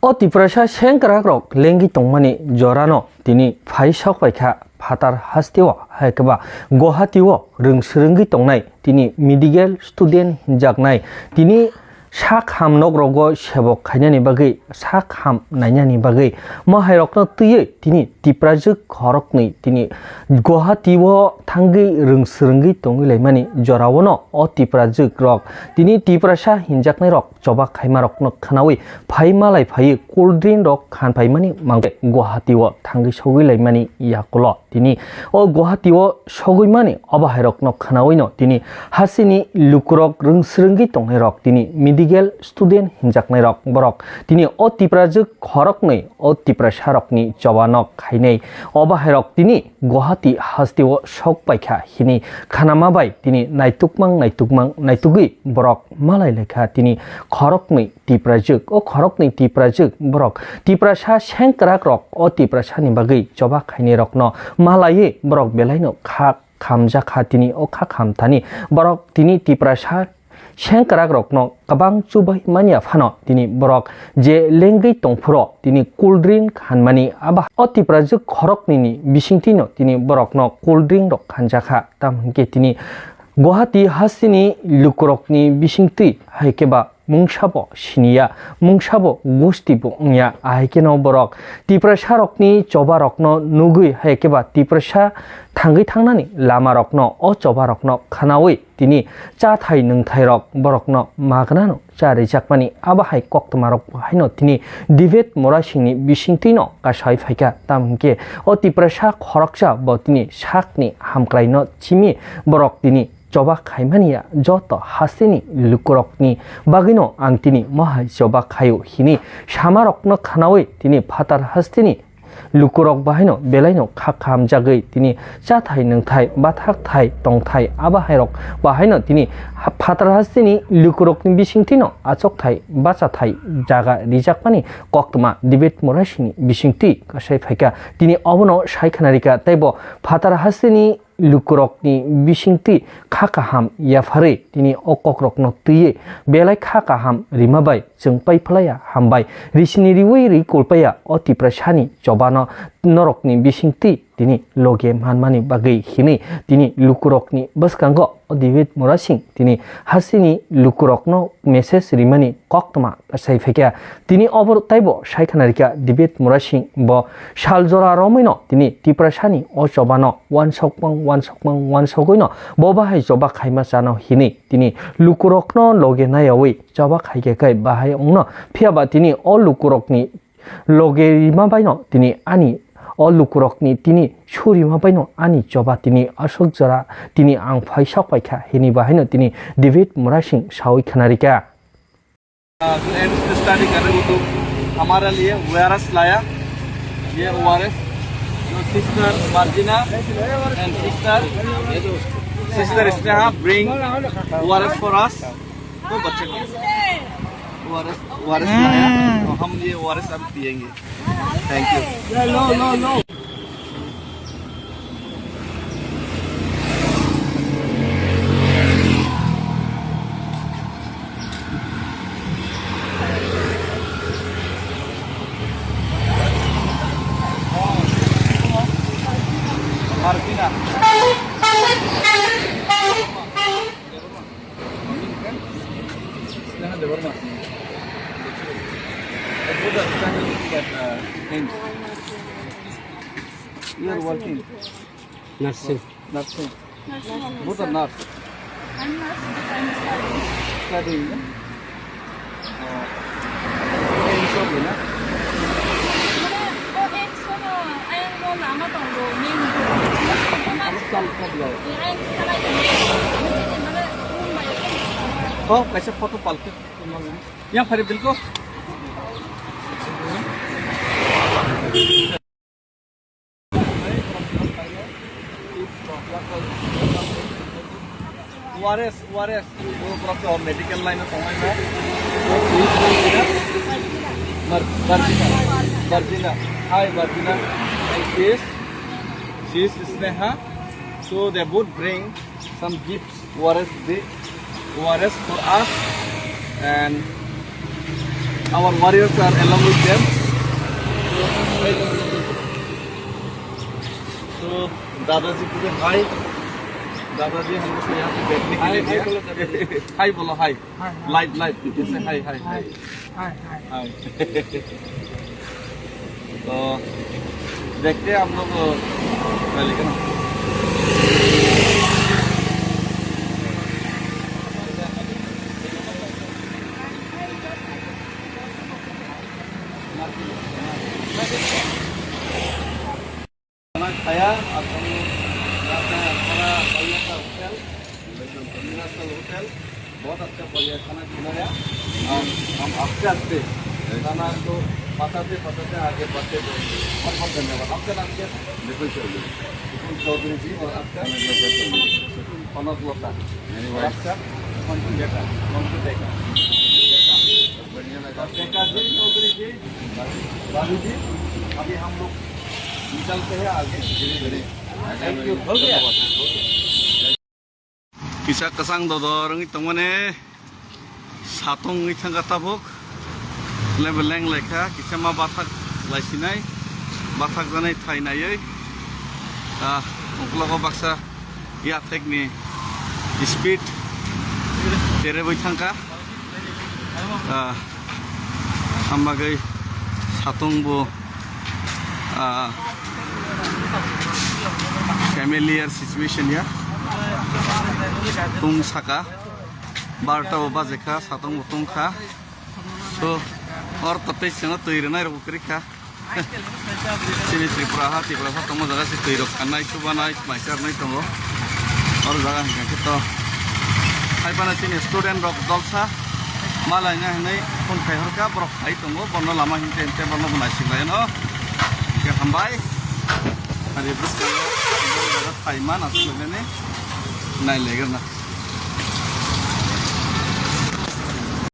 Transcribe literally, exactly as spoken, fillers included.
O Tiprasa sengkrakrok lengwi tongmani jorano tini phai sok paikha phatar hasteo, hai khe ba Guwahati-o rwng swrwngwi tongnai tini medical student hinjaknai tini sak ham nok rogo sebok khainani bagwi, sak ham nainani bagwi, mahairokno twiwi tini Tiprajwk khoroknwi tini Guwahati-o thangwi rwng swrwngwi tongwi laimani joraono o Tiprajwk rok tini Tiprasa hinjaknai rok choba khaimarokno khwnawi phai malai phaiwi cold drink rok khan phaimani mangwi Guwahati-o thangwi sogwi laimani yakulo. Tini o Guwahati-o sogwi mani obahairokno khwnawino tini hasini lukurok rwng swrwngwi tongnairok tini medical student hinjaknairok borok tini o Tiprajwk khoroknwi o Tiprasarokni chobano khainai obahairok tini Guwahati hasteo sok paikha hini khanama bai tini naitukmang naitukmang naitugwi borok malai laikha tini khoroknwi Tiprajwk. O khoroknwi Tiprajwk borok Tiprasa sengkrakrok o Tiprasani bagwi choba khainairokno malaiwi borok belaino kha khamjakha tini o kha khamthani borok tini Tiprasa sengkrakrokno kwbang chubai manya phano tini borok je lengwi tongphuro tini cold drink khanmani aba o Tiprajwk khoroknwini bisingtwino tini borokno cold drink rok khanjakha. Tamo hwnkhe tini Guwahati hasteni lukurokni bisingtwi hai khe ba mungsabo siniya, mungsabo gustibo wngya, ahai kheno borok Tiprasarokni chobarokno nugwi hai khe ba Tiprasa thangwi thangnani lamarokno o chobarokno khwnawi tini chathai nwngthairok borokno magnano cha rijakmani abo hai koktwmarok haino tini David Murasingni bisingtwino kasai phaikha. Tamo hwnkhe o Tiprasa khoroksa bo tini sakni hamkraino chimi borok tini choba khaimani ya joto hasteni lukurokni bagwino ang tini mohai choba khaio hini samarokno khwnawi tini phatar hasteni lukurok bahaino belaino kha khamjagwi tini chathai nwngthai bathak thai tongthai abahairok bahaino tini ha-, phatar hasteni lukurokni bisingtwino achokthai bachathai jaga rijakmani koktwma David Murasingni bisingtwi kasai phaikha. Tini obono sai khwnarikha teibo phatar hasteni lukurokni bisingtwi kha kaham yapharwi tini o kokrokno twiwi belai kha kaham rima bai chwng pai phlaiya hambai. Risini riwi ri kulpaiya o Tiprasani chobano norokni bisingtwi tini loge manmani bagwi hinwi tini lukurokni bwskango o David Murasing tini hasteni lukurokno message rimani koktwma sai phaikha. Tini obo taibo sai khwnarikha David Murasing bo sal jora romwino tini Tiprasani o chobano wansokmang wansokmang wansogwino bo bahai choba khaima chano hinwi tini lukurokno loge nayawi choba khaikha khe bahai wngno. Phiyaba tini o lukurokni loge rima baino tini ani o lukurokni tini surima baino ani choba tini aswk jora tini ang phai sok paikha hini bahaino tini David Murasing sawi khwnarikha. Friends study कर रहे हो तो हमारे लिए ओआरएस लाया। ये ओआरएस जो सिस्टर मार्जिना and sister sister Sneha bring ORS for us. तो बच्चे को ओआरएस ओआरएस लाया, तो हम ये ओआरएस अब पियेंगे। Thank you. Martina. Sneha Debbarma. Both are studying at, uh, AIIMS. You are working? Nursing. Nursing. Both are nurse. I'm nurse, but I'm studying. Studying, no? Oh. AIIMS only, no? মানে, ও AIIMS-o no, AIIMS-o lama tongo, main road. Ano sal kha diya? AIIMS khalai tongo. Mane, Mumbai. Oh, kaisa photo palke. Yang phari bilko. Wares, Wares, bo borok to medical line o tongnai na. Mar-, Barjina, Barjina. Hi, Barjina. And she is, she is Sneha. So they both bring some gifts. O R S, the O R S for us, and Our warriors are along with them. So, दादाजी पूरे हाय। दादाजी हम लोग को यहाँ पे बैठने के लिए दिया। हाय बोलो, हाय। Live, live, पीछे से हाय, हाय, हाय। हाय, हाय। हाय। तो देखते हैं हम लोग, अ, पहले क्या ना। खाना खाया, आप हम लोग जाते हैं हमारा बढ़िया सा होटल, इंटरनेशनल होटल, बहुत अच्छा बढ़िया खाना खिलाया। हम, हम आस्ते आस्ते खाना को पचाते पचाते आगे बढ़ते जाएंगे। बहुत बहुत धन्यवाद। आपका नाम क्या है? विपुल चौधरी। विपुल चौधरी जी, और आपका? कनक लता। कनक लता। मेरी और wife। आपका? मंटू बेटा, मंटू बेटा। बेटा। बढ़िया लगा। और बेटा जी, चौधरी जी, भाभी जी, अभी हम लोग निकलते हैं आगे धीरे धीरे। Thank you। हो गया? Kisa kwchang dodor wngwi tongmani, satung wngwi thangkha tabuk. Lebo leng laikha, kisa ma bathak laisinai, bathak janai thai naiwi. Ah, uklogo baksa yathekni speed terebwi thangkha. Ah, hambagwi satung bo, ah, familiar situation ya. Tung saka barta bo bajikha, satung bo tungkha. So, or totei seno twi rwnai rok kwrwi kha. Chini Tripura ha, Tripura ha tongmo jaga se twi rok kanai, chubanai, mai charnai tongo. Or jaga hingka khe to. Hai phano chini student rok dolsa ma laina hinwi phone khai horkha, borok khai tongo, borno lama hinte hinte borno bo naising lai no. Hingke hambai. Hari bwskango borok jaga thai man aswk lainani nai leger na.